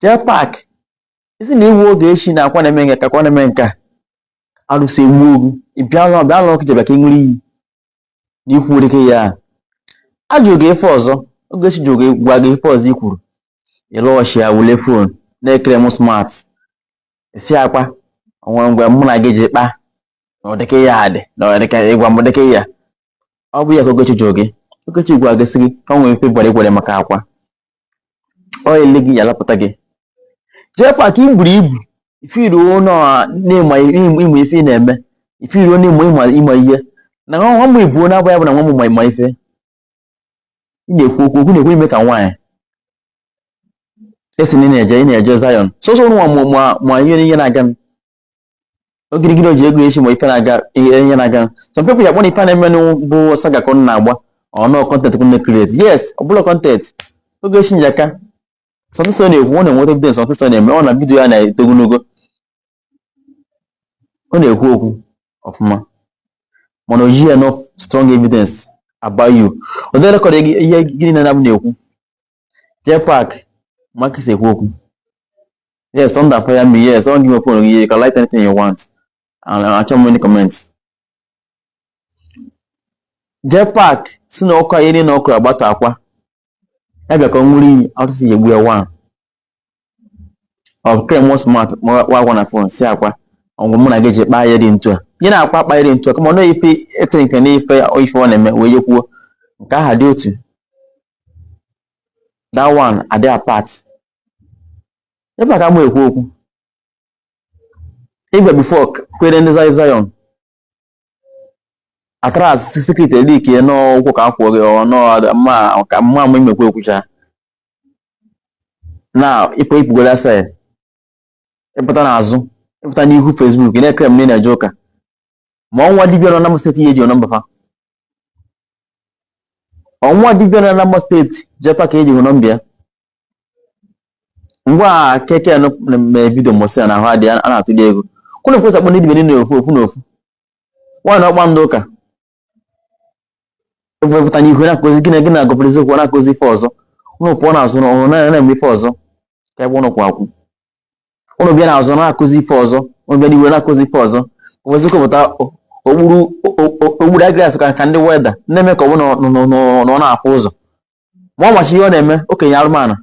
JPAC isi na iwu Ogechi na akwa na-eme nke ka akwa na-eme nke a arụsị egbuo gị. Ị bịa lụọ, bịa lụọ kịja, bịa ka ị ṅụrụ iyi na ikwu dịka ya a jụrụ gị ife ọzọ. Ogechi jụrụ gị, gwa gị ife ọzọ i kwuru, ị lọghachi ya wule phone na-ekere m smart si akwa onwe ngwa mụ na gị ji kpaa na ọ dịka ya dị na ọ dịka ịgwa m dịka ya ọ bụ ya ka Ogechi jụrụ gị. Ogechi gwa gị sị gị ka o nwere ife gwara ịgwara maka akwa ọ ele gị ya lapụta gị. JPAC i buru ibu ifiruo na ịma ịma ife ị na-eme, ifiruo na ịma ịma ịma ihe na nwa m ibuo na-abụ ya bụ na nwa m ma ịma ife ị na-ekwu okwu okwu na-ekwu ime ka nwaanyị esi na ị na-eje Zion sọsọ nwa ma ma ma ihe ihe na-aga m ogirigiri o ji ego echi ma ife na-aga ihe ihe na-aga. Some people ya akpọ na ife a na-eme bụ saga ka ọ na-agba ọ nọ content ka na create. Yes, ọ bụla content Ogechi Njaka sọtụsọ na-ekwu, ọ na-enweta evidence. Sọtụsọ na-eme ọ na video ya na-eto ogologo, ọ na-ekwu okwu ọfụma, mana o jighị enough strong evidence about you. O dere record ihe gịnị na na-ekwu. JPAC maka si ekwu okwu. Yes, thunder fire me. Yes, don't give me phone. You can like anything you want and achọ m any comments. JPAC si na ọkụ ihe na ọkụ agbata akwa ya bịa ka ọ ṅụrụ iyi arụsị ya egbu ya one ọ krem smart wa agwa na phone si akwa ọgwụ mụ na gị ji kpaa ya dị ntu a nye na akwa kpaa ya dị ntu a kama ọ ife ete nke na ife ife ọ na-eme wee jekwuo nke ahụ dị otu. That one adị apart ebe a ka mụ ekwu okwu ịgwa before kwere ndị Zion atras secret leak n'ụkwụ ka akwụ gị ọ nọ ma ka mma m imekwa ekwucha na ịpụ ịpụgola side, ịpụta n'azụ, ịpụta n'ihu Facebook ị na-ekere m na ị na-eje ụka ma ọnwa dibịa nọ na Anambra State ihe eji nọmba fa ọnwa dibịa nọ na Anambra State JPAC ka eji nọmba ya ngwa keke mee video mbọsị ya na ahụ adị a na-atụli ego kwụna ekwesị akpọ ndị dibịa niile ofu ofu na ofu nwaanyị ọkpa ndị ụka ewepụta n'ihu na-akụzi gị na gị na-agọpụrụ eziokwu na-akụzi ife ọzọ. Ụnụ pụọ n'azụ na ọhụrụ na-eme ife ọzọ ka ebe ụnụ kwụ akwụ. Ụnụ bịa n'azụ na-akụzi ife ọzọ, ụnụ bịa n'ihu na-akụzi ife ọzọ. Eziokwu pụta okpuru okpuru agras ka ndị weda na-eme ka ọ bụ na ọ na-afụ ụzọ ma ọ machi ihe ọ na-eme okenye arụmana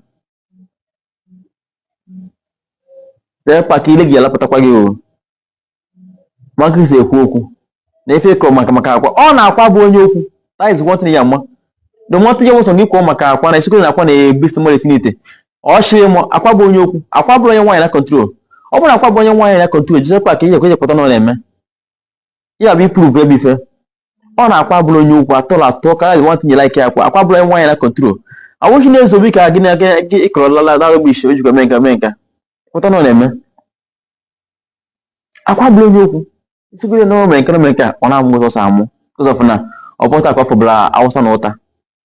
JPAC ile gị alapụtakwa gị o maka isi ekwu okwu na ife ịkọ maka maka akwa ọ na-akwa bụ onye okwu. That is one thing ya mma the one thing ya nwụsọ gị kwuo maka akwa na esikwa na akwa na-ebi small etinite ọ shịrị mụ akwa bụ onye okwu. Akwa bụrụ onye nwaanyị na control, ọ bụrụ na akwa bụ onye nwaanyị na control JPAC ihe ekwe pụta na ọ na-eme ya bụ iprove ebe ife ọ na-akwa bụrụ onye okwu atọla atọ ka ya one thing you like akwa akwa bụrụ onye nwaanyị na control awụghị na-ezobi ka gị na gị ịkọrọ lala na rubbish o jikwa mee nka mee nka pụta na ọ na-eme akwa bụrụ onye okwu isigoro na o mere nke na mere nke a ọ na-amụ ụzọ amụ ụzọ fụ na ọ pụta akwa fọbụla awụsa na ụta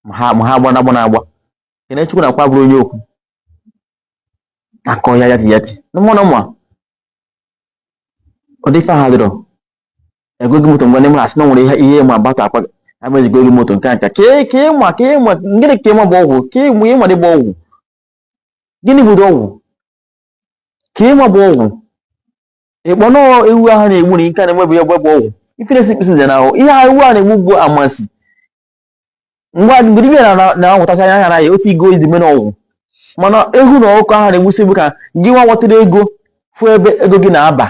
ma ha agba na agba na agba kene Chukwu na akwa bụrụ onye okwu akọ ya yati yati na mụ na mma ọ dị ife ahụ adịrọ ego gị moto ngwa ndị mụ asị na o nwere ihe ihe ma agbata akwa agbazigo gị moto nke a nka ka ịma ka ịma gịnị ka ịma bụ ọgwụ ka ịma ịma dị bụ ọgwụ gịnị bụ ọgwụ ka ịma bụ ọgwụ ịkpọ nọọ ewu ahụ na-egbu na nke a na-enwe bụ ya bụ ọgwụ ife na-esi mkpịsị dị n'ahụ ihe ahụ ewu a na-egbu bụ amasị ngwa mgbe dibịa na-anwụtacha anya na ya otu igo dị mene ọgwụ mana ewu na ọkụkọ ahụ na-egbusi egbu ka gị nwa nwetara ego fụ ebe ego gị na-aba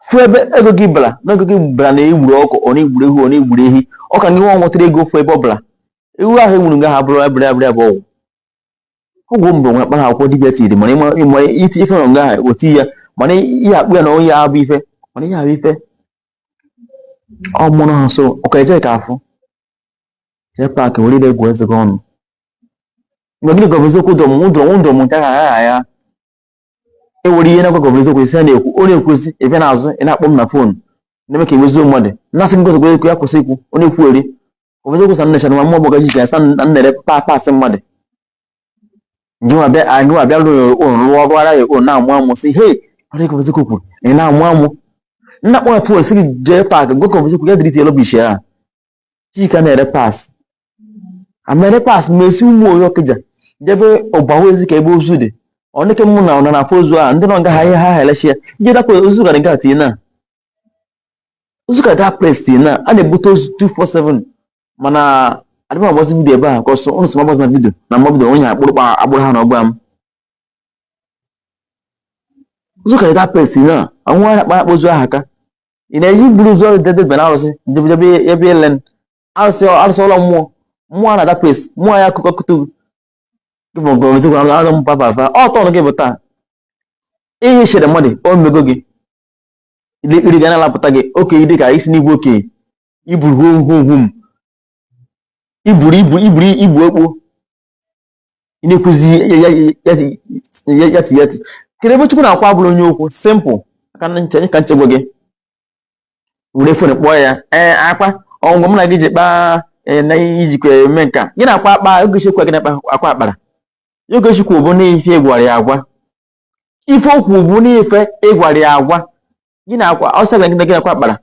fụ ebe ego gị bara na ego gị bara na egburu ọkụ ọ na-egburu ewu ọ na-egburu ehi ọ ka gị nwa nwetara ego fụ ebe ọ bara ewu ahụ egburu nga ha bụrụ ebere ebere bụ ọgwụ ọgwụ mbụ nwe kpara akwụkwọ dibịa tiri mana ịma ịma iti ife nọ nga ahụ oti ya mana ihe akpụ ya na onye abụ ife mana ihe abụ ife ọ mụrụ ha so ọka eje ka afụ JPAC were ire egwu eze gị ọnụ mgbe gịnị gọbụ eziokwu dọm ụdọm ụdọm nke agha agha ya ewere ihe na-agwa gọbụ eziokwu isi na-ekwu ọ na-ekwuzi ị bịa n'azụ ị na-akpọ m na phone na-eme ka ewezuo mmadụ na-asị m gọzọ ekwu ya kwụsị ikwu ọ na-ekwu eri gọbụ eziokwu sa nnechara ma mmụọ gbagaji ka sa na nnere pa pasị mmadụ gị nwa bịa gị nwa bịa rụọ ụlọ rụọ ọrụ ara ya ụlọ na-amụ amụ sị hei ọrụ gọbụ eziokwu kwuru ị na-amụ amụ nna kpọ ya phone sị gị JPAC gwa gọbụ eziokwu ya dịrị rubbish ya Chika na-ere parts ama ere parts ma esi ụmụ oyi Ọkịja jebe ọgbahụ ezi ka ebe ozu dị. Ọ neke mụ na ọ na-afụ ozu a ndị nọ nga ha ihe ha elechi ya ije dapụ ozu gara nga tinye na ozu ka that place tinye na a na-ebute ozu 247. Mana adịm agbazi video ebe a ka ọsọ ụnụ sị m agbazi na video na mgba video onye akpụrụ agbụrụ ha na ọgba m ozu ka that place tinye na anwụ akpa akpa ozu ahụ aka. Ị na-eji buru ozu dede na arụsị jebe ebe elen arụsị arụsị ụlọ mmụọ mmụọ na that place mmụọ ya akụkọ kutu gị bụ gọọmenti gwara anụ mpa papa ọ tọnụ gị bụ taa ihe chere mmadụ o mego gị iri ga na-alapụta gị okenye dị ka isi n'igwe okenye iburu hum hum hum iburu ibu iburu ibu okpo ị na-ekwuzi yati yati. Kedu ebe Chukwu na-akwa abụrụ onye okwu simple aka na nche ka nchegbu gị were phone kpọọ ya ee akwa ọngwụ mụ na gị ji kpaa na ijikwa eme nka gị na-akwa akpa oge chekwa gị na-akpa akwa akpara oge chukwu bụ n'ife ịgwara ya agwa ife okwu bụ n'ife ịgwara ya agwa gị na-akwa ọsọ gị gị na-akwa akpara.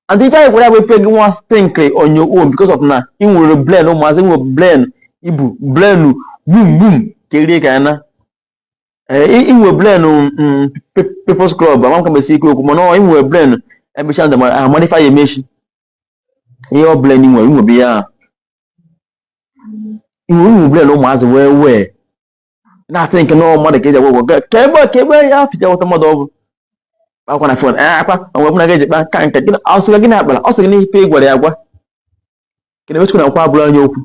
And ife anyị gwara ya bụ ife gị nwa think on your own because of na ị nwere brain ụmụazị nwere brain ibu brain gbum gbum ka erie ka ya na ị nwere brain People's Club ama ka mesi ike okwu mana ị nwere brain emecha ndị amara ife anyị emechi ihe ọ brain ị nwere inwebe ya inwe brain ụmụazị wee wee na-atị nke na mmadụ ka eji agwa ụgwọ ka ebe ya afịja nweta mmadụ ọ bụ akwa na phone akwa onwe na ga-eji kpa ka nke gị ọsọ gị na-akpara ọsọ gị n'ife ị gwara ya agwa kedụ ebe Chukwu na-akwa abụrụ onye okwu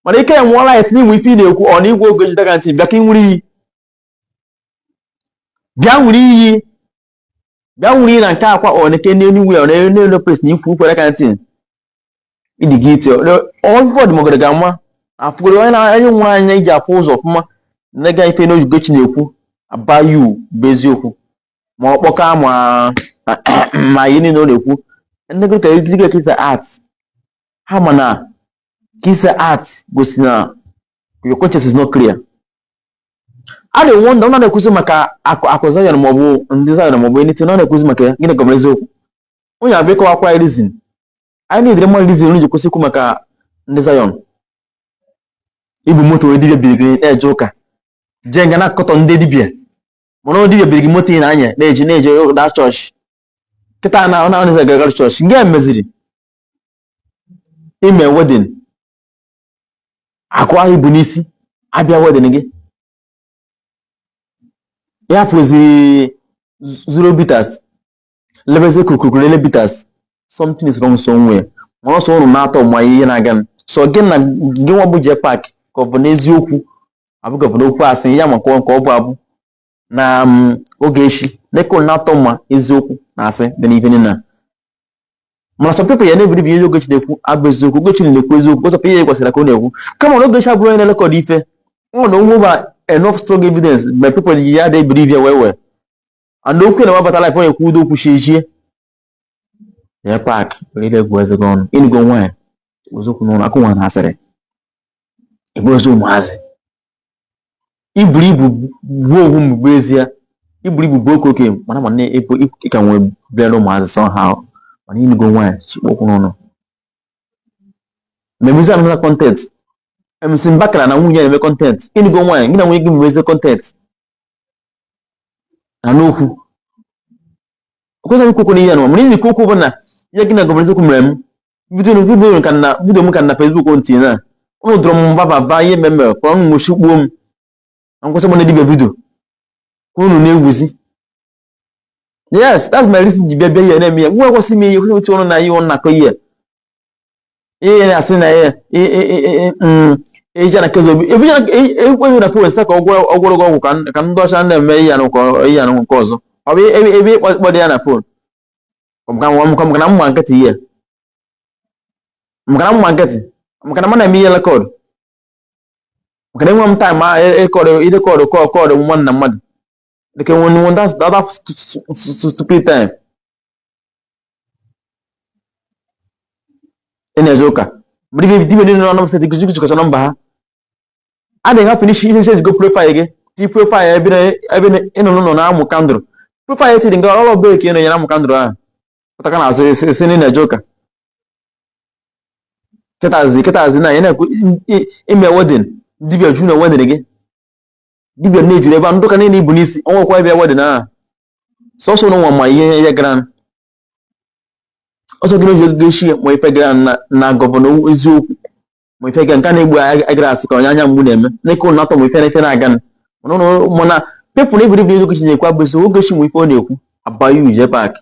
mana ike nwụọ light n'inwe ife ị na-ekwu ọ na igwe oge jide ka ntị bịa ka ị nwere iyi bịa nwere iyi bịa nwere iyi na nke akwa ọ na-eke n'elu ọ na-elu place na ikwu ukwere ka ntị ịdị gị ite ọgwụgwọ dị magoro ga-ama afụgoro onye na-anya nwe anya iji afụ ụzọ ọfụma na-ega ife n'Ogechi na-ekwu aba yu bụ eziokwu ma ọ kpọka ma ma ihe niile ọ na-ekwu ndị ka dịka kisa art ha ma na kisa art gosi na your conscience is not clear. A na-enwe ndị ọ na-ekwuzi maka akụ akụ Zion maọbụ ndị Zion maọbụ anything ọ na-ekwuzi maka ya gịnị ka ọ bụ eziokwu onye abịa ịkọwakwa anyị reason anyị na-edere mmadụ reason ji kwụsị ikwu maka ndị Zion ibu moto wee dibịa biri gị na-eje ụka jee nga na-akọtọ ndị dibịa mana ọ dibịa biri gị moto ị na-anya na-eje na-eje da chọọchị kịta na ọ na-anaghị aga chọọchị nke meziri ime wedding akụ ahụ ibu n'isi abịa wedding gị ya pụzi zero bitters lebeze kukurele bitters. Something is wrong somewhere. Mana ọsọ ụnụ na-atọ ma ihe na-aga so gị na gị nwa bụ J-Park ka ọ bụ n'eziokwu abụghị bụ n'okwu asị ya maka nke ọ bụ abụ na oge echi dịka ụnụ na-atọ mma eziokwu na asị dị n'ife niile. Mana some people ya na-ebiri ihe Ogechi na-ekwu abụ eziokwu. Ogechi na-ekwu eziokwu ọsọ ihe kwesịrị ka ọ na-ekwu kama na Ogechi abụrụ onye na-elekọda ife ọ na onwe ba enough strong evidence but people ya dey believe ya well well and okwu na-agbabata life onye ekwu udo okwu shie ya park were egwu eze gị ọnụ ịnụgo nwaanyị eziokwu n'ụlọ akụ nwa na asịrị ịbụrụzi ụmụazị iburu ibu gbuo onwe m bụ ezie iburu ibu bụ oke oke mana mana ịbụ ịka nwee bịara ụmụazị somehow mana ịnụgo nwaanyị chịkpọ okwu n'ọnụ memezi another content. MC Mbakara na nwunye na-eme content ịnụgo nwaanyị gị na nwunye gị memezie content na n'okwu okwesịghị ikwu okwu n'ihe nọ mana ikwu okwu bụ na ihe gị na gọvanọ eziokwu mere m video video ka na video m ka na Facebook ntị na ụnụ dụrụ m mba baba ihe mmemme ka ọnụ nwụchi kpuo m na nkwụsị m na dibịa video ka unu na-egwuzi. Yes, that's my reason ji bịa bịa ihe na-eme ya nwa ekwesị ime ihe kwesị ọnụ na ihe ọ na-akọ ihe ihe na-asị na ihe eje na kezi obi ekweghị na phone sị ka ọ gwọrọ gị ọgwụ ka ndị ọcha na-eme ihe anụ ihe anụ nke ọzọ ọ bụ ebe ịkpọdo ya na phone maka na mma nkịtị ihe maka na mma nkịtị maka na m na-eme ihe record maka na enwe m time a ịkọdụ ịrekọdụ kọdụ mmadụ na mmadụ dịka enwe nwe that stupid time ị na-eje ụka mgbe dibịa niile nọ na steeti jikọcha nọmba ha a na-enye finish ihe ejigo profile gị ti profile ebe ebe ị nọ n'ụlọ na-amụ candle profile etiri nga ọrụ ọbụla ka ị nọ ya na-amụ candle ahụ pụtaka na azụ esi na ị na-eje ụka kịtazi kịtazi na ya na-ekwu ime wedding dibịa ju na wedding gị. Dibịa na-ejuru ebe a, ndị ụka niile ibu n'isi ọnwekwa ebe wedding ahụ. Sọsọ ụnụ nwa ma ihe ihe gara. Ọsọ gị na-eji Ogechi ma ife gara na governor eziokwu ma ife gara nke a na-egbu agara asị ka onye anya mgbu na-eme n'ike ụnụ atọ ma ife na-efe na-aga. Mana people na-ebiri bụ Ogechi na-ekwu abụ eziokwu. Ogechi ma ife ọ na-ekwu about you, JPAC.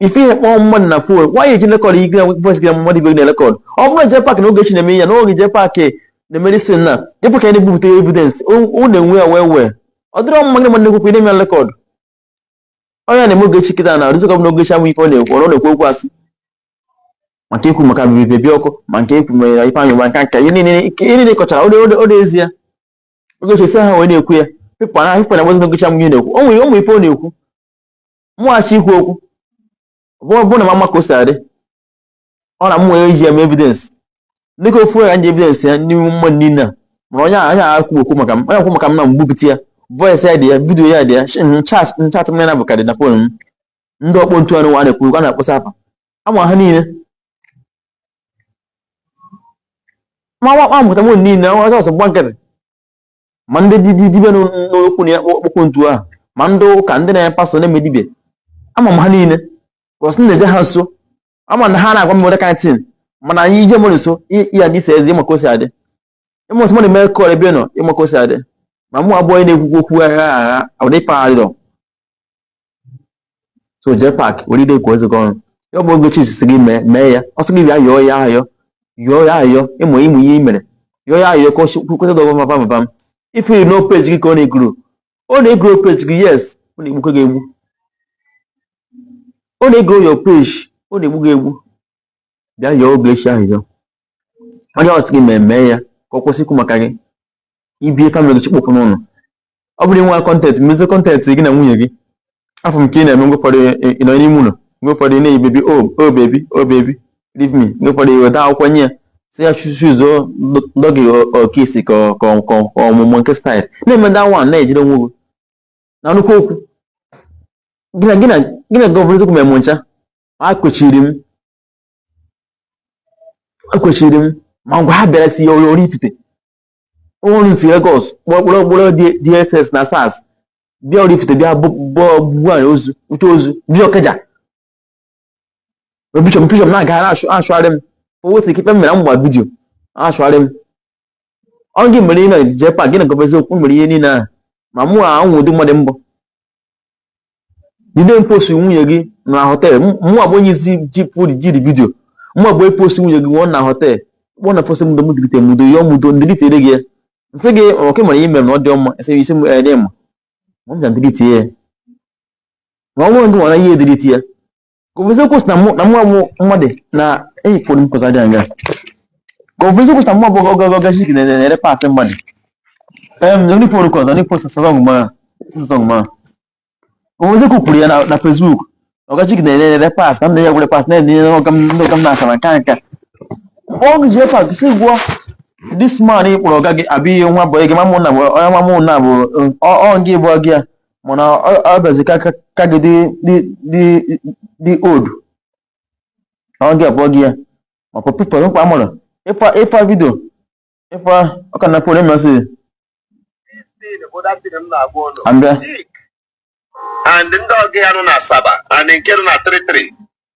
Ife ihe kpọọ mmadụ na phone, why eji record ige voice gị na mmadụ ibe gị na-erecord? Ọ bụrụ na JPAC na Ogechi na-eme ya n'oge JPAC na-emeri na JPAC na-ebupụta evidence, ọ na-enwe ya wee ọ dịrọ mma gị mmadụ na-ekwukwu na-eme ya record. Onye na-eme Ogechi kịta na ọdịzị na Ogechi amụ ife ọ na-ekwu, ọ na-ekwu okwu asị maka ikwu maka bebi ọkụ, ma nke ikwu mere Ifeanyị Ụba nka ihe niile kọchara ọ n'ezie. Ogechi si ha wee na-ekwu ya, people na people na-agbazi na Ogechi amụ ihe na-ekwu. O nwere ụmụ ife ọ na-ekwu, mụghachi ikwu okwu bụ na mama ka o si adị, ọ na m nwere iji eme evidence dịka ofu ya nji evidence ya n'ime mmadụ niile a. Mana onye a akwu okwu maka m, onye okwu maka m na mgbupụta ya, voice ya dị ya, video ya dị ya, chat m ya bụ ka dị na phone m. Ndị ọkpọ ntu anụ a na-ekwu a na-akpọsa afa ama ha niile ma ma mụta m niile ọzọ ọzọ gba nkịtị, ma ndị dibịa n'okwu na ya okpokwu ntu ahụ, ma ndị ụka, ndị na-eme pastor na-eme dibịa, ama m ha niile cause m na-eje ha nso. Ama na ha na-agwa m that kind thing, mana anyị ije mmadụ nso ya dị ise eze ịma ka o si adị, ịma ọsọ mmadụ eme call ebe nọ, ịma ka o si adị. Ma mụ abụọ na-ekwukwu okwu agha agha ọ dị adịrọ. So JPAC were ide kwuo eze gị ọnụ ya. Ọ bụ Ogechi sisi gị mee mee ya, ọsọ gị bịa yọọ ya ayọ, yọọ ya ayọ, ịmụ ịmụ ihe i mere, yọọ ya ayọ ka ọ kwụsị dọgọ mapa mapa m. Ife no page gị ka ọ na-egrow, ọ na-egrow page gị. Yes, ọ na-egbukwa gị egbu. Ọ na-egrow your page, ọ na-egbu gị egbu. Bịa yọọ Ogechi ahụ, onye ọsị gị mee mee ya ka ọ kwụsị ikwu maka gị. Ibie family gị chịkpọpụ n'ụlọ. Ọ bụrụ inwe content, mezie content gị na nwunye gị. Afọ m ka ị na-eme, mgbe ụfọdụ ị nọ n'ime ụlọ, mgbe ụfọdụ ị na-eyi "Baby, oh oh baby, oh baby, leave me", mgbe ụfọdụ ị weta akwụkwọ nye ya si ya chuzuo doggy okisi ka ọmụmụ nke style na-eme that one na-ejide onwe gị na nnukwu okwu gị na governor eziokwu mere m ncha. Akwechiri m ma ngwa ha bịara si ya Oraifite ọrụ si Lagos kpọrọ kpọrọ DSS na SARS bịa Oraifite, bịa gbuo anyị ozu uche ozu, bịa Ọkịja. Bishop bishop na-aga na-achụgharị m otu ikpe m mere m gba video na-achụgharị m. Ọ gị mere ị na JPAC gị na governor eziokwu mere ihe niile ahụ, ma mụ anwụ ụdị mmadụ mbụ jide m post nwunye gị na hotel. Mụ abụ onye isi ji jiri video, mụ abụ post nwunye gị nwụọ na hotel, kpọọ na post m m delete m udo yọọ m udo delete gị ya. Nsị gị ọkụ mara ihe mere na ọ dị mma esi isi m ede ma m bịa delete ya, ma ọ bụrụ gị nwara ihe delete ya. Governor eziokwu sị na mụ abụ mmadụ na eyi fon m kọsa dị nga. Governor eziokwu sị na mụ abụ ọgọgọ gachi na-ere parts mmadụ ndị phone kọzọ ndị phone sọsọ ma sọsọ ma. Governor eziokwu kwuru ya na Facebook, ọgachi na-ere parts na m na-enye gwere parts na-enye ọga m ndị ọga m na-asara nka nka ọ JPAC sị gwụọ this man ị kpọrọ ọga gị abịa ihe nwa boy gị ma mụ na onye nwa mụ na bụ ọ gị bụ gị ya, mana ọ bịazi ka gị dị old, ọ gị abụọ gị ya maka people mkpa amụrụ ịfa ịfa video ịfa ọka na phone emesị. Ambịa. And ndị ọga ya nọ na Asaba and nke nọ na 33,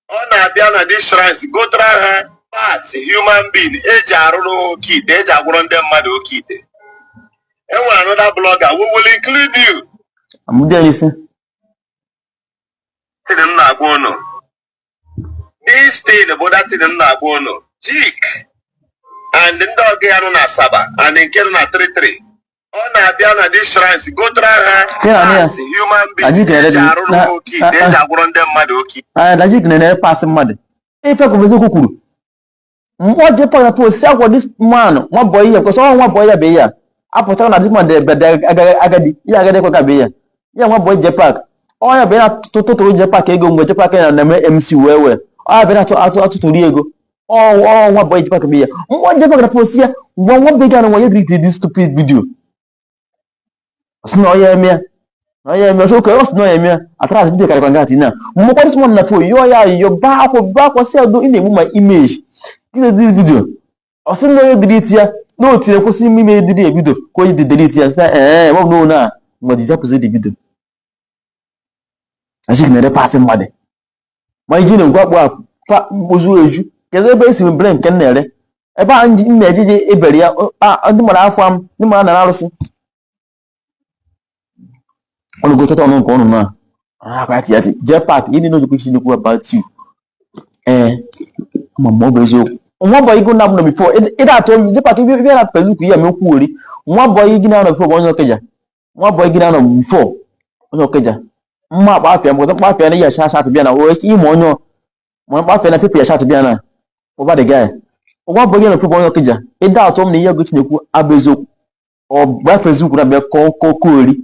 ọ na-abịa na these shrines gotara ha parts human being eji arụrụ oke ite, eji agwụrụ ndị mmadụ oke ite. Enwere another blogger, we will include you. Amụdị ya n'isi. Thing m na-agwa unu, this thing bụ that thing m na-agwa unu. Jik and ndị ọga ya nọ na Asaba and nke nọ na 33, ọ na-abịa na these shrines gotara ha Ya na ya. parts human Na being Jik na-ere eji arụrụ na oke ite, eji agwụrụ ndị mmadụ oke ite. Na Jik na-ere parts mmadụ. Ife ka eziokwu kwuru mkpọ JPAC na post si akwa this man nwa boy ya because ọ nwa boy ya bụ ya apụtara na this man dị agadi ya agadi ekwe ka bụ ya ya nwa boy JPAC. Ọ ya bụ ya na-tụtụrụ JPAC ego mgbe JPAC na na-eme MC wee ọ ya bụ ya na-atụ atụtụrụ ego. Ọ nwa boy JPAC bụ ya mkpọ JPAC na post ya ngwa nwa boy ga na nwa ya delete this stupid video. Ọ sị na ọ ya eme ya na ọ ya eme ọsọ oke, ọ sị na ọ ya eme ya atara video karịkwa nga tinye mmụkwa this man na phone yọọ ya ayọ baa akwa baa akwa si ado ị na-egbu my image. This video ọ sị na onye delete ya Na o tinye kwụsị ime ime dịrị ebido ka o ji delete ya, sị ee, ọ bụ na mgbe ji japụzi dị bido achik na-ere parts mmadụ ma iji na-egwu akpụ akpụ ozu eju. Kedu ebe esi mbere nke m na-ere ebe a m na-ejeje ebere ya ndị mara afọ m, ndị mara nara arụsị ọnụ gochata ọnụ nke ọnụ na akwa ya tiyati. Jee park ihe niile ojikwa isi n'okwu about you. Ee, ama m ọ bụ eziokwu. Nwa boy gị na-abụ na before ịda atụ jee park ibe na Facebook ya ma okwu ori. Nwa boy gị na-anọ before bụ onye Ọkịja. Nwa boy gị na-anọ before onye Ọkịja mma akpa afịa mgbe mkpa afịa na ihe chat bịa na o ime onye ma mkpa afịa na people ya chat bịa na over the guy. Nwa boy gị na before bụ onye Ọkịja. Ịda atụ m na ihe Ogechi na-ekwu abụ eziokwu. Ọ gba Facebook na bịa kọọ kọọ kọọ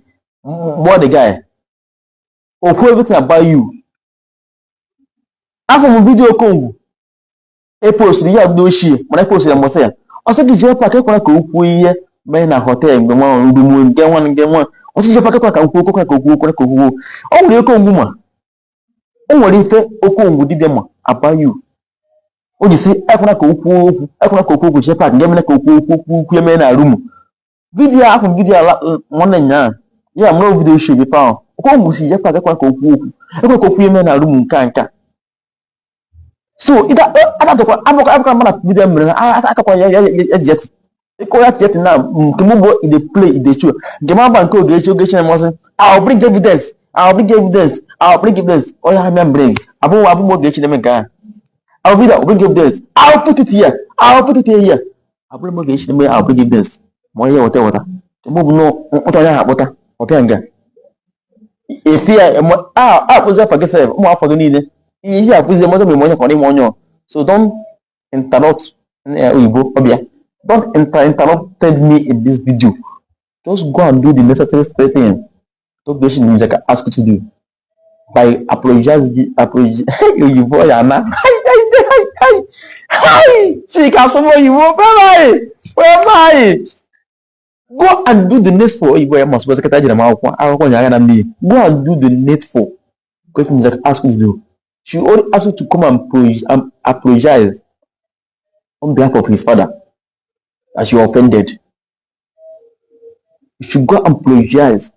mgbọ the guy okwu everything about you. Afọ m video Okongwu e posturu ihe abụdo ochie, mana e posturu ya mbọsị ya. Ọ sị gị jee park ekwara ka o kwuo ihe mee na hotel mgbe nwa rumu nke nwa nke nwa. Ọ sị jee park ekwara ka o kwuo, ekwara ka o kwuo, ekwara ka o kwuo. O nwere Okongwu ma o nwere ife Okongwu dibịa ma about you. O ji sị ekwara ka o kwuo okwu, ekwara ka o kwuo okwu. Jee park nke mere ka o kwuo okwu okwu okwu eme na room. Video afọ video ala nwanne nyaa ya mụrụ video ochie bifo ahụ Okongwu si jee park ekwara ka o kwuo okwu, ekwara ka o kwuo eme na room nke a nke a. So ida adatụkwa abụkwa abụkwa mana video mere na akakwa ya ya ya ji yeti ịkọ ya tiyeti na nke mụ bụ i dey play, i dey show nke m agba nke Ogechi. Ogechi na-amasị, I will bring evidence, I will bring evidence, I will bring evidence. Onye ha mịa bring abụ abụ m Ogechi na-eme nke ahụ. I will video, I will bring evidence, I will put it here, I will put it here. Abụrụ m Ogechi na-eme I will bring evidence ma onye weta weta nke mụ bụ nọ mkpụta onye ahụ akpụta ọpịa nga esi ya a akpụzi afa gị sef ụmụ afọ gị niile ihe akpụzi mọzọ ma onye kọrọ ime onye. So don't interrupt oyibo ọbịa. Don't interrupted me in this video. Just go and do the necessary thing Ogechi Njaka ask you to do by apologizing. Apologize oyibo ya na Chika asọmọ oyibo. Bye bye bye. Go and do the needful. Oyibo ya masị kịta jere m akwụkwọ akwụkwọ nyere anya na mmiri. Go and do the needful Ogechi Njaka ask you to do. She only asked you to come and apologize on behalf of his father as you offended. You should go and apologize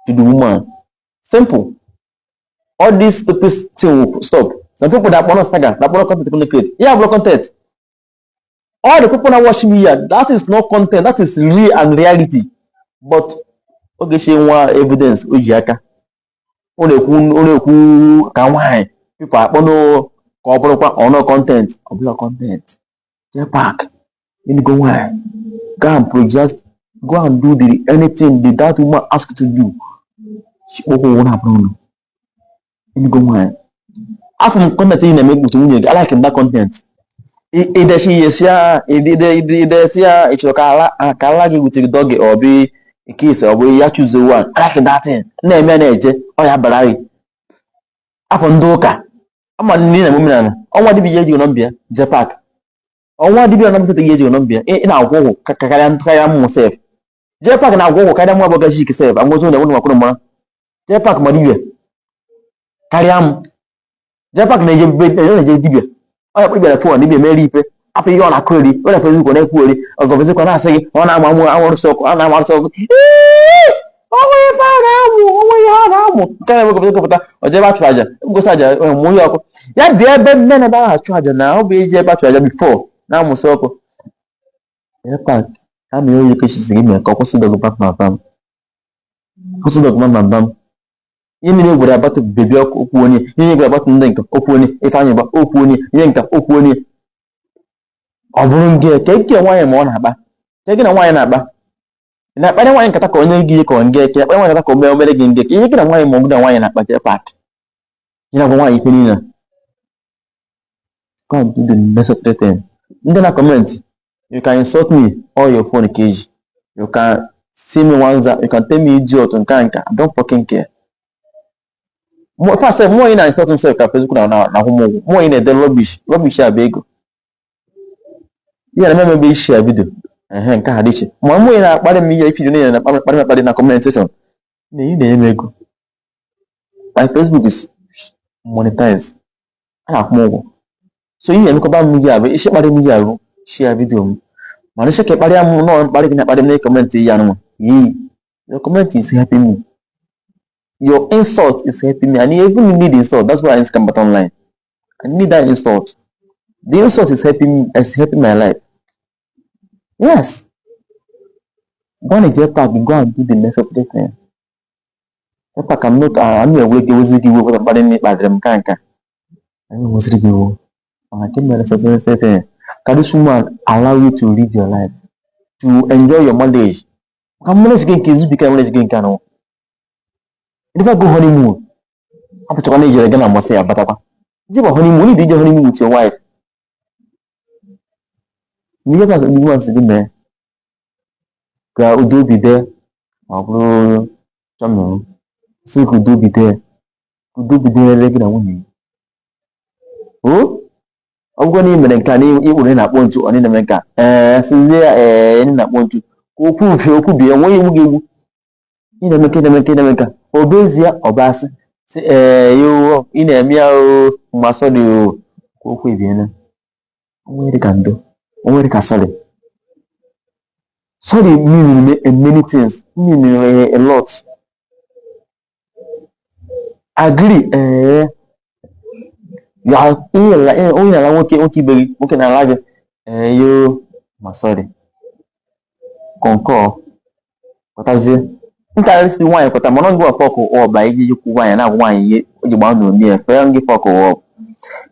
to the woman. Simple. All this stupid thing will stop. Some people that want saga, that want content to create. Yeah, block content. All the people that watch me here, that is not content, that is real and reality. But Ogechi nwa evidence o ji aka. Ọ na-ekwu ka nwaanyị people akpọ no ka ọ bụrụkwa ọnụ content, ọ bụla content. Jee park, go nwaanyị. Go and apologize, go and do the anything the that woman ask you to do. Chikpọkwa ụwa na-abụrụ ụlọ. Go nwaanyị. Afọ m content ị na-eme with nwunye gị, I like that content. Idechi ihe si ya ide si ya ị chọrọ ka ala gị with dog ọ bụ kiss ọ bụ ya, choose one. I like that thing. Na-eme na-eje ọ ya bara gị. Afọ ndị ụka ama nne na omenala ọnwa dibịa ihe ejighị nọmba ya jee park ọnwa dibịa nọmba ihe ejighị nọmba ya. Ị na-agwọ ọgwụ karịa karịa mmụ sef. Jee park na-agwọ ọgwụ karịa mụ abụọ jik sef angwozi ụlọ enwe makwụrụ mara. Jee park ma dibịa karịa m. Jee park na-eje na-eje dibịa ọ ya kpọrọ na phone dibịa mere ife apụ ihe ọ na-akụ eri ọ na Facebook na-ekwu eri ọgọvezikwa na-asị gị ọ na-ama amụ anwụrụsị ọkụ ọ na-ama arụsị ọkụ. Ọnwa ife a na-amụ onwe ihe ọ na-amụ nke na-eme pụta ọ jebe achụ aja ngosi aja mụ ihe ọkụ ya bịa ebe nne na ebe ahụ achụ aja na ọ bụ iji ebe achụ aja before na-amụsị ọkụ. Jee park ha mere onye kechisi gị mere ka ọ kwụsị dọgụ bam bam bam, kwụsị dọgụ bam bam bam. Ihe niile gwara abatụ bebi ọkụ okwu onye ihe niile gwara abatụ ndị nka okwu onye Ifeanyị gba okwu onye ihe nka okwu onye ọ bụrụ nke ka eke nwaanyị ma ọ na-akpa ka gị na nwaanyị na-akpa. Ị na-akparị nwaanyị nkata ka onye gị ka ọ nge ka akparị nwaanyị nkata ka o mee omere gị nge ka ihe gị na nwaanyị ma ọ bụ na nwaanyị na-akpa. Jee park gị na-agwa nwaanyị ife niile. Go and do the necessary thing. Ndị na comment, you can insult me all your phone keji, you can see me one za, you can tell me idiot nke a nka. I don't fucking care. First sef, mụọ ị na-insult m sef ka Facebook na na ahụ m ụgwọ. Mụọ ị na-ede rubbish rubbish a bụ ego ihe na eme ebe share video ehe nke ha dị iche. Ma mụ ị na-akparị m ihe ife niile na-akparị akparị akparị na comment section na ị na-enye m ego. My Facebook is monetized, a na-akwụ m ụgwọ. So ihe na-emekọba m ihe a bụ isi kparị m ihe arụ share video m. Mana ịchọ ka ịkparịa m nọọ mkparị gị na-akparị m na comment ya nwa yi. Your comment is helping me. Your insult is helping me. And you even need insult. That's why I come back online. I need that insult. The insult is helping me, is helping my life. Yes. Go and JPAC, go and do the necessary thing. JPAC, I'm not, I'm not enwe ewezi gị iwe mkparị na ịkparịrị m nka nka. Anyị enweziri gị iwe. Mana ke mere necessary thing. Ka this woman allow you to live your life, to enjoy your marriage. Maka marriage gị nke ezubika marriage gị nke anọ. You never go honeymoon. Apụchakwa na ijere gị na mgbasị ya batakwa. Ije honeymoon, you need ije honeymoon with your wife. Ihe ka ndị woman si gị mee ka udo obi dị, ma ọ bụrụ chọmụ sị ka udo obi dị, ka udo obi dịrị gị na nwunye gị. O ọ bụrụ na ị mere nke a na ịkpụrụ ị na-akpọ ntu, ọ na-eme nke a, ee, sizie ya, ee, ị na-akpọ ntu ka okwu bie, okwu bie, enweghị egbu gị egbu. Ị na-eme nke, ị na-eme nke, ị na-eme nke a, ọ bụ ezie, ọ bụ asị, sị ee yo, ị na-eme ya o mgbe sorry o, ka okwu ebiena. Onwe dị ka ndo, onwe dị ka sorry. Sorry mean many things, mean a lot. Agree, ee, ya ihe onye na-ala nwoke, nwoke ibe gị, nwoke na-ala gị, ee yo, ma sorry, concur, pụtazie nkarịsị nwaanyị pụta. Mana ngị fuck up iji jikwu nwaanyị na-agwa nwaanyị ihe o ji gbaa n'oni ya fee ngị fuck up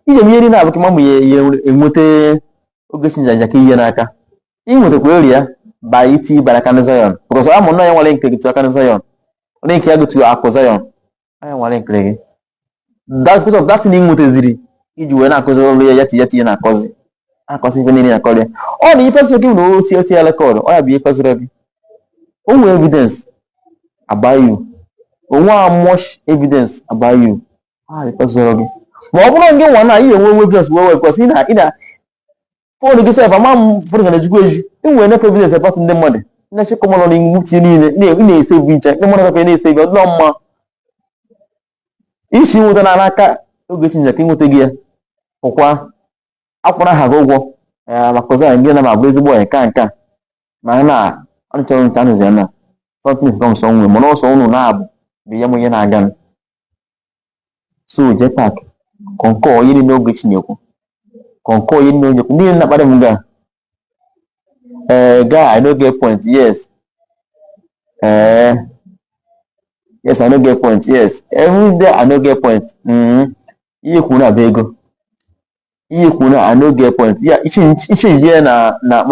ije m ihe niile abụ ka mamụ ya ya enweta Ogechi njaja ka ihe n'aka ị nwetakwa eri ya ba iti bara aka na Zion, because amụ nna ya nwere nke gị tụ aka na Zion, link ya gụtụ akụ Zion anya nwere nke gị. That because of that thing ị nwetaziri iji wee na-akụziri ọrụ ya, ya tinye tinye na-akọzi akọzi ife niile na-akọrọ ya. Ọ na ife soro gị na o tie tie record, ọ ya bụ ife soro gị. O nwere evidence about you, onwe a much evidence about you, ọ ife soro gị. Ma ọ bụrụ gị nwa na ị enwe evidence wee wee, because ị na phone gị sef, ama m phone ga na-ejukwa eju. Ị nwere enough evidence about ndị mmadụ na-echekwa mmadụ na iwu niile ị na-esevu ncha ndị mmadụ gafe na-esevu. Ọ dịla mma isi nweta na n'aka Ogechi nja ka ịnweta gị ya pụkwa akwụrụ aha gị ụgwọ ee maka ọzọ anyị gị na ma bụ ezigbo onye ka nke a ma na anụchọrọ ncha anụzi ya na something is wrong somewhere. Mana ọsọ unu na-abụ bụ ya ma ihe na-aga. So JPAC, concur ihe niile Ogechi na-ekwu, concur ihe niile onye ekwu. Ndị niile na-akparị m ga ee guy, I no get point. Yes, ee, yes, I no get point. Yes, every day I no get point. Ihe kwuru na bụ ego ihe kwuru na I no get point ya ichenji ya na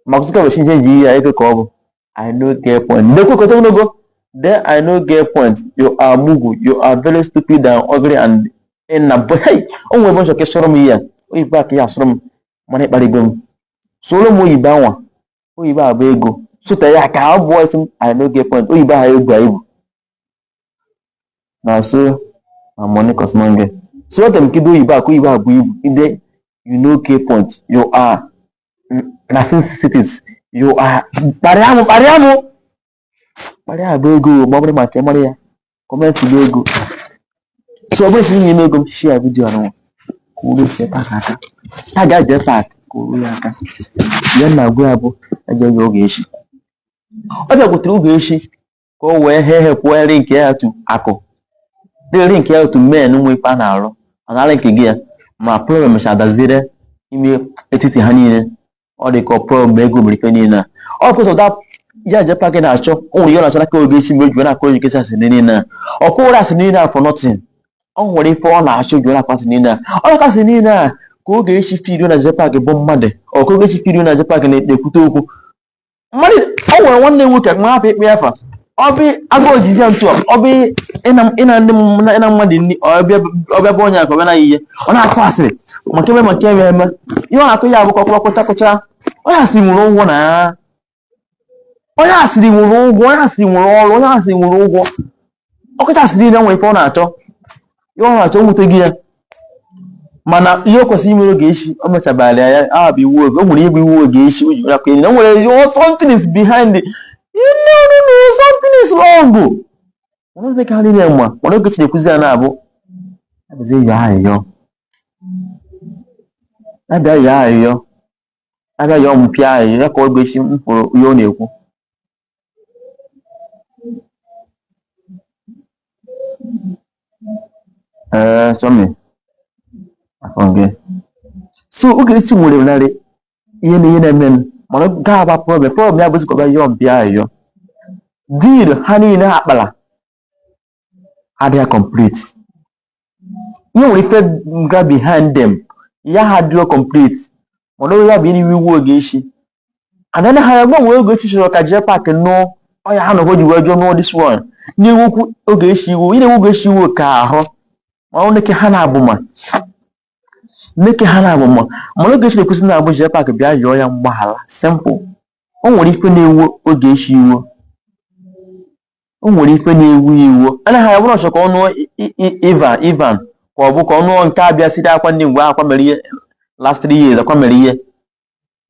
Mark Zuckerberg chenji ya ego ka ọ bụ I no get point. Ndekwe ogologo then I no get point. You are mugu, you are very stupid and ugly and na boy. Hey, o nwere ebe nchọ ka sọrọ m ihe a oyibo a ka ya asụrụ m, mana ịkparịgo m soro m oyibo anwa oyibo a bụ ego sota ya ka ọ bụ isi m I no get point. Oyibo ahụ egwu ibu na so na money cause no get so oge m kedu oyibo a ka oyibo a bụ ibu ide. You no get point, you are na cities, you are kparịa m, kparịa m, kparịa bụ ego. Ma ọ bụrụ maka ịmara ya, comment bụ ego. So ọ bụrụ si nye m ego m, share video anụnwa ka o ruo JPAC aka, taga JPAC ka o ruo ya aka. Ya na agwa ya bụ ejeghị Ogechi, ọ bịakwutere Ogechi ka o wee hee hepụ link ya to akụ dị link ya to men nwe ife a na-arụ anara nke gị ya. Ma problem mecha daziere ime etiti ha niile. Ọ dị ka problem ego mere ife niile a. Ọ because of that ya JPAC na-achọ. O nwere ihe ọ na-achọ n'aka Ogechi mgbe o ji wee na-akọ Ogechi asịrị niile a. Ọ kụwara asịrị niile a for nothing. Ọ nwere ife ọ na-achọ ji wee na-akọ asịrị niile a. Ọ na-akọ asịrị niile a ka Ogechi feel na JPAC bụ mmadụ. Ọ ka Ogechi feel na JPAC na-ekwute okwu mmadụ. Ọ nwere nwanne m nwoke nwa hapụ ikpe afa. Ọ bụ agụụ ji bịa ntu a, ọ bụ ịna ndị ịna mmadụ nri. Ọbịa bụ onye akọ bịa na ihe ọ na-akụ asịrị maka eme maka eme eme ihe ọ na-akụ ya bụ kọkọrọ kụcha kụcha. Onye asịrị nwere ụgwọ na onye asịrị nwere ụgwọ, onye asịrị nwere ọrụ, onye asịrị nwere ụgwọ. Ọkụcha asịrị niile nwere ife ọ na-achọ, ihe ọ na-achọ nwute gị ya. Mana ihe o kwesịrị ime Ogechi, o mechabara ya. A bụ iwu oge o nwere ihe bụ iwu Ogechi o ji akụ enyi na o nwere something is behind it. You know, no, no, something is wrong. Mana oge ka ha niile ma, mana Ogechi na-ekwuzi ya na-abụ abịazie ya ayịyọ, abịa ya ayịyọ. Abịa yọọ m pịa ya ka Ogechi m kwuru ihe ọ na-ekwu. Ee, Chọmi, afọ gị. So Ogechi nwere narị ihe na ihe na-eme m, mana gaa agba problem problem ya bụzi ka ọ bịa yọọ m pịa ayọ. Deal ha niile ha kpara adịghị complete. Ihe nwere ife ga behind them ya ha adịrọ complete, mana ya bụ ihe iwu Ogechi. And then ha gbanwee Ogechi chọrọ ka JPAC nụọ ọya ha nọgọ ji wee jụọ nụọ this one na-ewukwu Ogechi iwu ị na-ewu Ogechi iwu ka ahụ ma ọ neke ha na-abụma neke ha na-abụma, mana Ogechi na-ekwesị na-abụ JPAC bịa yọọ ya mgbaghara. Simple. O nwere ife na-ewu Ogechi iwu, o nwere ife na-ewu iwu anaghị ya bụrụ ọchọ ka ọ nụọ Ivan Ivan ka ọ bụ ka ọ nụọ nke abịa siri akwa ndị ngwa akwa mere ihe last 3 years akwa mere ihe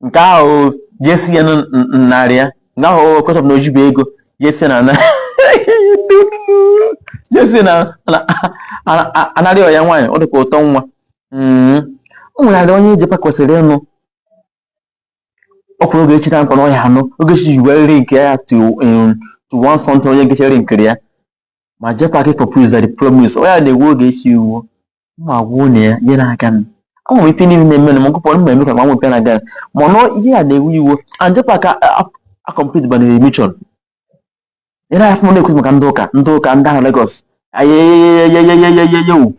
nke ahụ jesi ya narị ya nke ahụ because of na ojibe ego jesi na jesi na anarị ọya nwaanyị ọ dịka ụtọ nwa. O nwere onye JPAC kwesịrị ịnụ. Ọ kwuru Ogechi na mkpa na ọya anụ Ogechi ji wee link ya to one something onye nkechara nkiri ya ma JPAC propose the promise ọ ya na-ewu Ogechi iwu ma gwuo na ya ihe na-aga m ama m ife niile na-eme na m gụpụrụ mma eme ka ma nwepịa na-aga mana ihe a na-ewu iwu and JPAC a complete by the mission. Ị na-afụ m na-ekwu maka ndị ụka ndị ụka ndị ahụ Lagos ayeyeyeyeyeyeyeyewu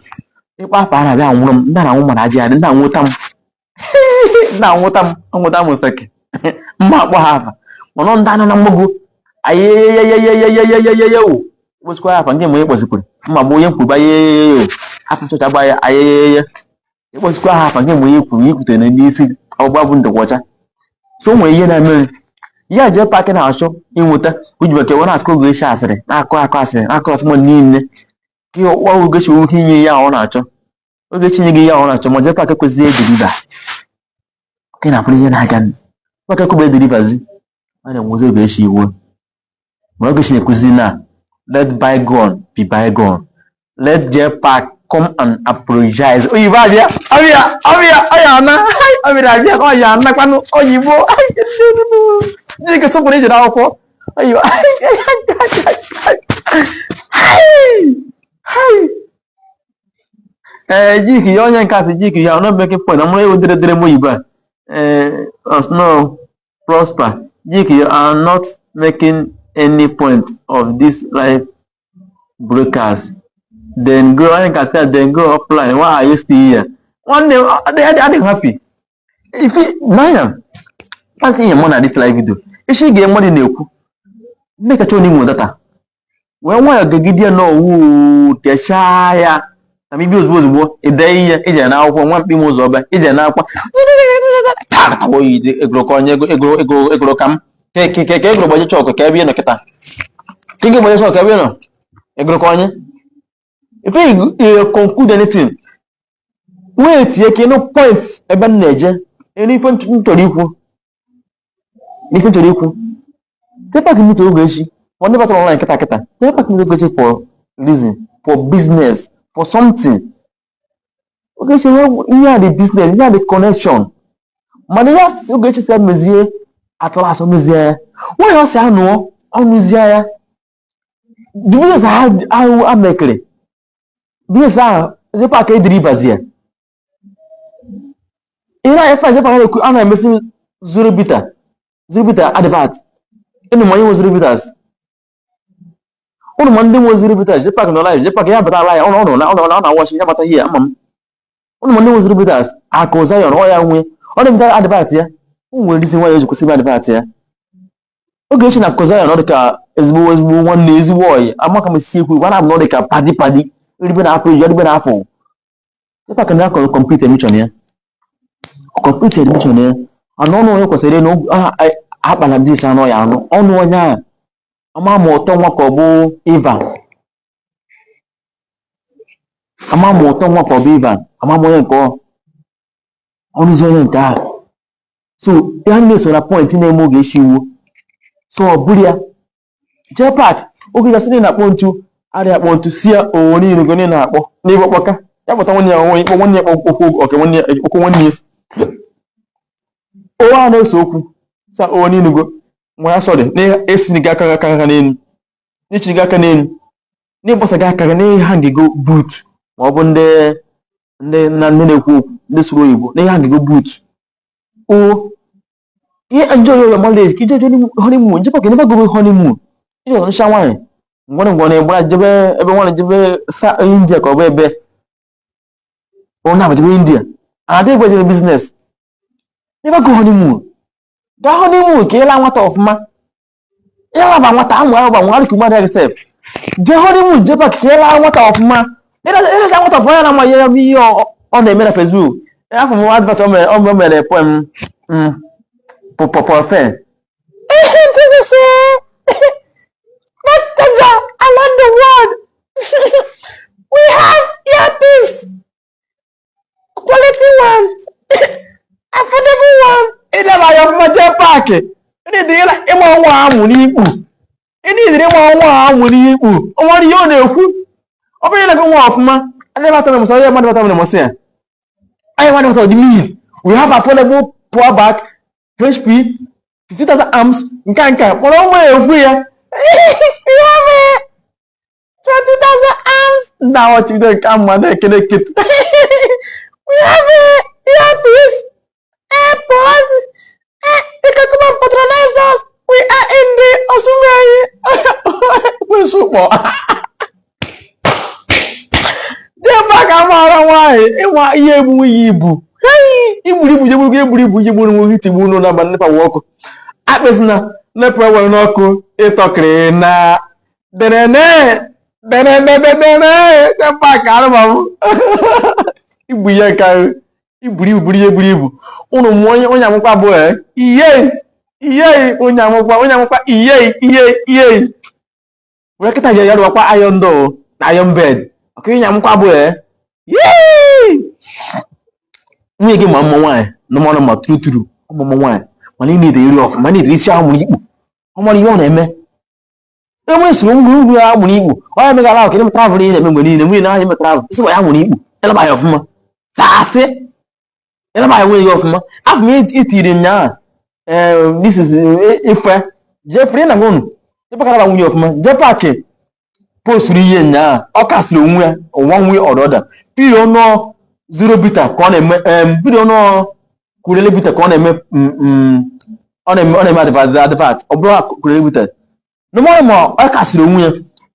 ịkpa afọ a na-abịa anwụrụ m ndị na-anwụ mana ajị adị ndị anwụta m ndị anwụta m anwụta m nseke mma akpọ ha afa mana ndị anọ na mgbago ayeyeyeyeyeyeyeyeyewu kpọsikwa ya afa nke mgbe ịkpọsikwuru mma bụ onye nkwuba ayeyeyeyewu hapụ chọọchị agba ya ayeyeye ịkpọsikwa ha afa nke mgbe ihe kwuru ikwutere n'isi ọgbụgba bụ ndụkwa ọcha. So o nwere ihe na-eme ya JPAC na-achọ inweta uji bekee wee na-akọ Ogechi asịrị na-akọ akọ asịrị na-akọ asị mmadụ niile ka ihe ọkpọ Ogechi nwere ike inye ya ọ na-achọ. Ogechi nye gị ya ọ na-achọ ma JPAC ekwesịghị e deliver ka ị na-afụrụ ihe na-aga. JPAC ekwebe e deliver zi ọ na-enwezi Ogechi iwu ma Ogechi na-ekwuzi na let bygone be bygone, let JPAC come and apologize. Oyibo abịa ọbịa ọbịa ọya ana ọbịa abịa ọya anakwanụ oyibo Chineke sọpụrụ ijere akwụkwọ oyibo. Ee, jiki ya onye nke asị jiki ya not making point. Amụrụ ewu dere dere m oyibo a. Ee, no prosper jiki, you are not making any point of this live broadcast. Then go onye nke asị then go offline. Why are you still here? Nwanne m adị happy if n'anya asị ihe mụ na this live video isi ga mmadụ na-ekwu ndị kacha onye nwe data wee nwayọọ gegide ya n'owu techaa ya na mibi ozugbo ozugbo ide ihe ije na akwụkwọ nwa mkpi m ụzọ ọba ije na akwa oyi egoro ka onye ego ego egoro ka m ka ka ka egoro gbaje chọkụ ka ebe ị nọ kịta ka ị ga-gbaje chọkụ ebe ị nọ egoro ka onye if you conclude anything wee tinye ka ịnụ point ebe m na-eje ịnụ ife m chọrọ ikwu n'ife m chọrọ ikwu. JPAC meet Ogechi for ndị batara online kịta kịta. JPAC meet Ogechi for reason, for business, for something. Ogechi nwee ihe a dị business, ihe a dị connection, mana ya si Ogechi si mezie at last o mezie ya nwanyị ọ si anụọ ọnụzie ya the business ahụ amekere business ahụ JPAC e deliver zi ya. Ihe na efe JPAC na-ekwu a na-emesi zuru bita zuru bita advert. Ịnụ ma onye nwe zuru bitas ụnụ ma ndị nwe zuru bitas. JPAC nọ live, JPAC ya bata live ọ nọ ọ nọ ọ na-awọchi ya bata here ama m ụnụ ma ndị nwe zuru bitas akụ Zion ọ ya nwe ọ na-emeta advert ya. O nwere reason nwaanyị o ji kwụsị ime advert ya. Ogechi na akụ Zion ọ dị ka ezigbo ezigbo nwanne ezigbo ọyị amaka m si ekwu gwa na ọ dị ka padi padi eribe na afọ eribe na afọ. JPAC na akọ complete admission ya complete admission ya anụ ọnụ onye kwesịrị ịnụ akpa na business anụ ya anụ ọnụ onye a ama ma ụtọ nwa ka ọ bụ Ivan ama ma ụtọ nwa ka ọ bụ Ivan ama m onye nke ọ ọnụzi onye nke ahụ. So ya na-eso na point na-eme Ogechi iwu so ọ bụrụ ya JPAC oge gasịrị na-akpọ ntu arịa akpọ ntu si ya owo niile go niile na-akpọ n'igwe kpọka ya kpọta nwanne ya nwaanyị kpọ nwanne ya kpọ okwu oke nwanne ya okwu nwanne ya. Owe a na-ese okwu sa owe n'inugo nwa ya, sọrị, na-esini gị aka aka aka n'elu, n'ichi gị aka n'elu, n'ịgbasa gị aka gị, n'ihe ngịgo boot, ma ọ bụ ndị na ndị na-ekwu okwu, ndị sụrụ oyibo, n'ihe ngịgo boot o. Ihe enjoy your marriage ka ije honeymoon, jebe ka never go honeymoon. Ije ọzọ ncha nwaanyị ngwere ngwere gbara jebe ebe nwaanyị jebe sa India, ka ọ bụ ebe ọ na jebe India adị gwejere business. Never go honeymoon. Gaa honeymoon ka ịla nwata ọfụma, ịlaba nwata amụ ahụ ba nwa mmadụ gị sef. Jee honeymoon, jebe ka ịla nwata ọfụma, ịlacha nwata ọfụma ya na ama ihe ihe ọ na-eme na Facebook. Afọ m advert o mere poem pọpọfe this is not around the world. We have earpiece, quality one, affordable one. Ịleba ya ọfụma. Jee paakị ịdị ịma nwa amụ n'ikpu, ịdị ịma nwa amụ n'ikpu. Ọ nwere ihe ọ na-ekwu. Ọ bụrụ na nwa ọfụma adịbata na mụsị ya, mmadụ bata na mụsị ya anyị mmadụ bata. The mean we have affordable power bank HP 50,000 amps. Nke a nke a kpọrọ nwa ya ekwu ya, we have a 20,000 amps na ọchịbido nke a mma na-ekele eketu. We have a earpiece, AirPods. You can come and patronize us. We are in the Osumenyi kwesị ụkpọ. Jee ka mara nwaanyị ịnwa ihe egbu ya ibu igburu ibu jegburu egburu ibu jegburu nwe tigbu ụlọ na NEPA wee ọkụ akpịsị na NEPA were n'ọkụ ịtọkịrị na derene derene. Jee ka arụmamụ igbu ihe ka iburu ibu buru ihe buru ibu ụnụ mụọ onye onye amụkwa bụ iye iye onye amụkwa onye amụkwa iye iye iye were kịta ya rụwakwa iron door na iron bed ọka onye amụkwa bụ yee. Nwunye gị ma mma nwaanyị nụmanụ ma turu turu ọmụmụ nwaanyị, mana ị na-ede iri ọfụma, na-ede isi ahụ mụrụ ikpu. Ọ mara ihe ọ na-eme. Enwe soro ngwa ngwa ya mụrụ ikpu. Ọ ya megara ahụ ka ị travel ị na-eme mgbe niile. Nwunye na-anya eme travel isi gwa ya mụrụ ikpu, eleba ya ọfụma saasị, eleba ya nwunye gị ọfụma. Afọ m itiri nyaa, this is ife Jeffrey na gonu jepakara nwunye ọfụma. Jepak posturu ihe nyaa, ọ kasịrị onwe ya one way or the other. Video nọ zero bita ka ọ na-eme, video nọ kurele bita ka ọ na-eme, ọ na-eme advert. Ọ bụrụ kurele bita no matter ma ọ kasịrị onwe ya.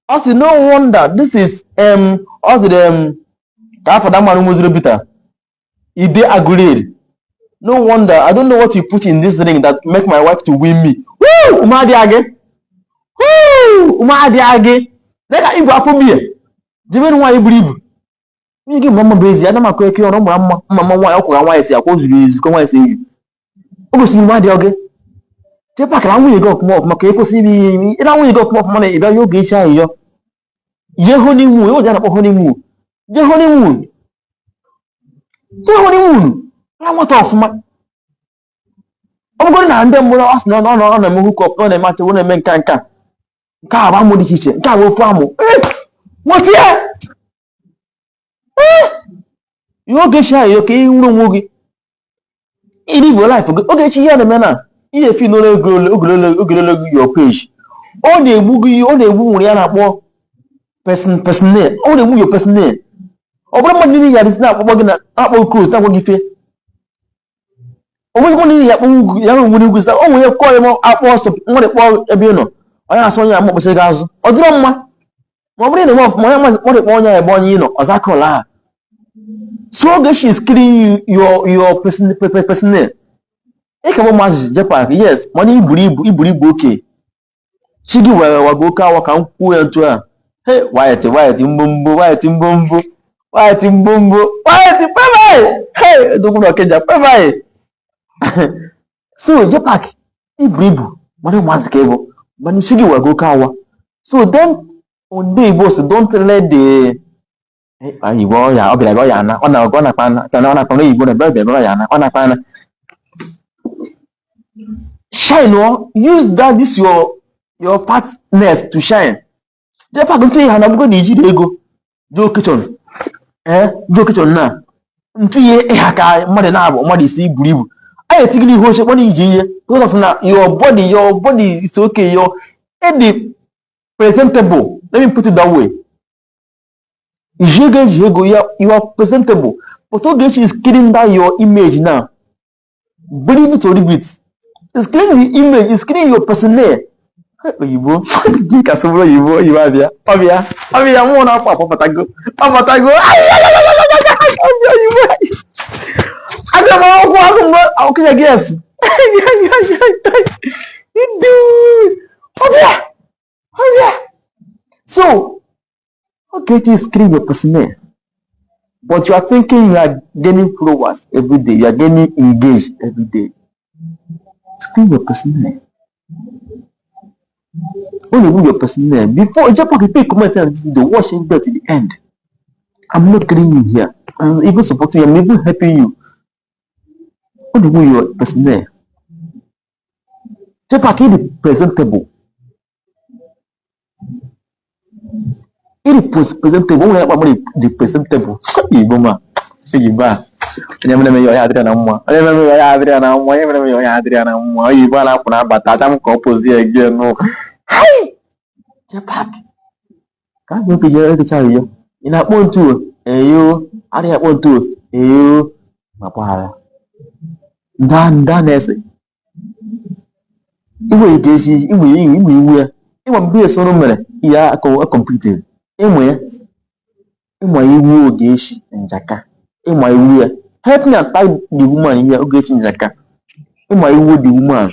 Ọ sị no wonder this is ọ sịrị ka afọ da mmanụ nwe zero bita ide agreed. No wonder I don't know what you put in this ring that make my wife to win me. Woo! Ume adịghị gị. Woo! Ume adịghị gị dịka ibu afọ biya jebere nwaanyị buru ibu. Nwunye gị mma mma bụ ezi ana m akọ eke ọrụ mara mma mma mma nwaanyị ọkwụra nwaanyị si akwa o zuru ezu ka nwaanyị si eju o gosiri ume adịghị gị. Chepakara nwunye gị ọfụma ọfụma ka ekwesị ime ihe ime ịra nwunye gị ọfụma ọfụma na ịbịa ya oge echi ahịhịọ jee honeymoon. Oge a na-akpọ honeymoon, jee honeymoon, jee honeymoon na nwata ọfụma. Ọ bụgoro na ndị mụrụ ọ sị na ọ na-eme hookup, ọ na-eme achọgbu, na-eme nka nka nke a bụ amụ dị iche iche, nke a bụ ofu amụ. Nweta ya ihe oge echi ahụ ka ị nwere onwe gị iri bụ life gị. Oge echi ihe a na-eme na ihe efi n'ụlọ ogololo gị your page ọ na-egbu gị, ọ na-egbu nwere ya na-akpọ person personnel, ọ na-egbu your personnel. Ọ bụrụ mmadụ niile ya adịsị na-akpọkpọ gị na na-akpọ gị close, na-agwa gị ife onwezi mmadụ niile ya akpọ ya nwere ugwu. O nwere kọọ ya akpọ ọsọ nwere kpọọ ebe ị nọ, onye na-asị onye ama kpọsị gị azụ. Ọ dịrọ mma ma ọ bụrụ na eme ọfụma, onye mazi kpọrọ ịkpọ onye ebe onye ị nọ ọzọ aka ụlọ ahụ. So oge she is killing you, your personnel. Ị ka bụ maazị Jepak, yes, mana iburu ibu, iburu ibu oke chi gị were wago oke awa ka m kwuo ya ntu a. Hey, white white mbombo, white mbombo, white mbombo, white bye. Hey, edokwu na Ọkịja bye. So Jepak iburu ibu, mana ụmụazị ka ịbụ, mana chi gị wago oke awa. So then ndị Igbo si don't let the Igbo ọ ya ọ bịara bịa ọ ya ana ọ na ọ na-akpa ana ọ na-akpa na Igbo na bịa bịa ọ ya ana ọ na-akpa ana. Shine o, use that this your fatness to shine. Jepak ntụ ihe na ọbụgo na ijiri ego jee occasion, jee occasion na ntụ ihe ịha ka mmadụ na-abụ mmadụ isi buru ibu. A na-eti gị n'ihu oche kpọrọ iji ihe because of na your body is okay, your ịdị presentable. Let me put it that way. Iji ego, eji ego ya, you are presentable, but Ogechi is killing that your image now. Believe it or leave it, it's killing the image, it's killing your personnel. Oyibo gị ka sụbụrụ oyibo, oyibo abịa, ọbịa, ọbịa, mmụọ na-akpọ akpọpụtago, ọpụtago ọbịa, oyibo abịa m akwụkwọ agụ mgbe akwụkwọ ya gị esi ọbịa, ọbịa. So Ogechi is killing your personnel, but you are thinking you are gaining followers every day, you are gaining engaged every day. Screen your personnel. When you move your personnel before you jump up, you comment on this video, watch it to the end. I'm not killing you here. I'm even supporting you. I'm even helping you. When you move your personnel, Jepak is presentable. It is presentable. When you are presentable, Igbo ma, Igbo a. Onye mere m ya adịrị na mma. Onye mere m ya adịrị na mma. Onye mere m ya adịrị na mma. Oyibo a na-apụ na-abata acha m ka ọ pụzie again. No. Hai! Jepak. Ka a ga-ekeje ekecha ya. Ị na-akpọ ntu o? Eyo. Adịghị akpọ ntu o? Eyo. Ma gbaghara. Nda nda na-ese. Iwe ga-eji iwe iwe iwe iwe ya. Ịma mgbe esoro mere ihe akọ complete. Ịmụ ya. Ịma iwu Ogechi Njaka. Ịma iwu ya. Help me and tag the woman here, Ogechi Njaka. Ịma iwu the woman.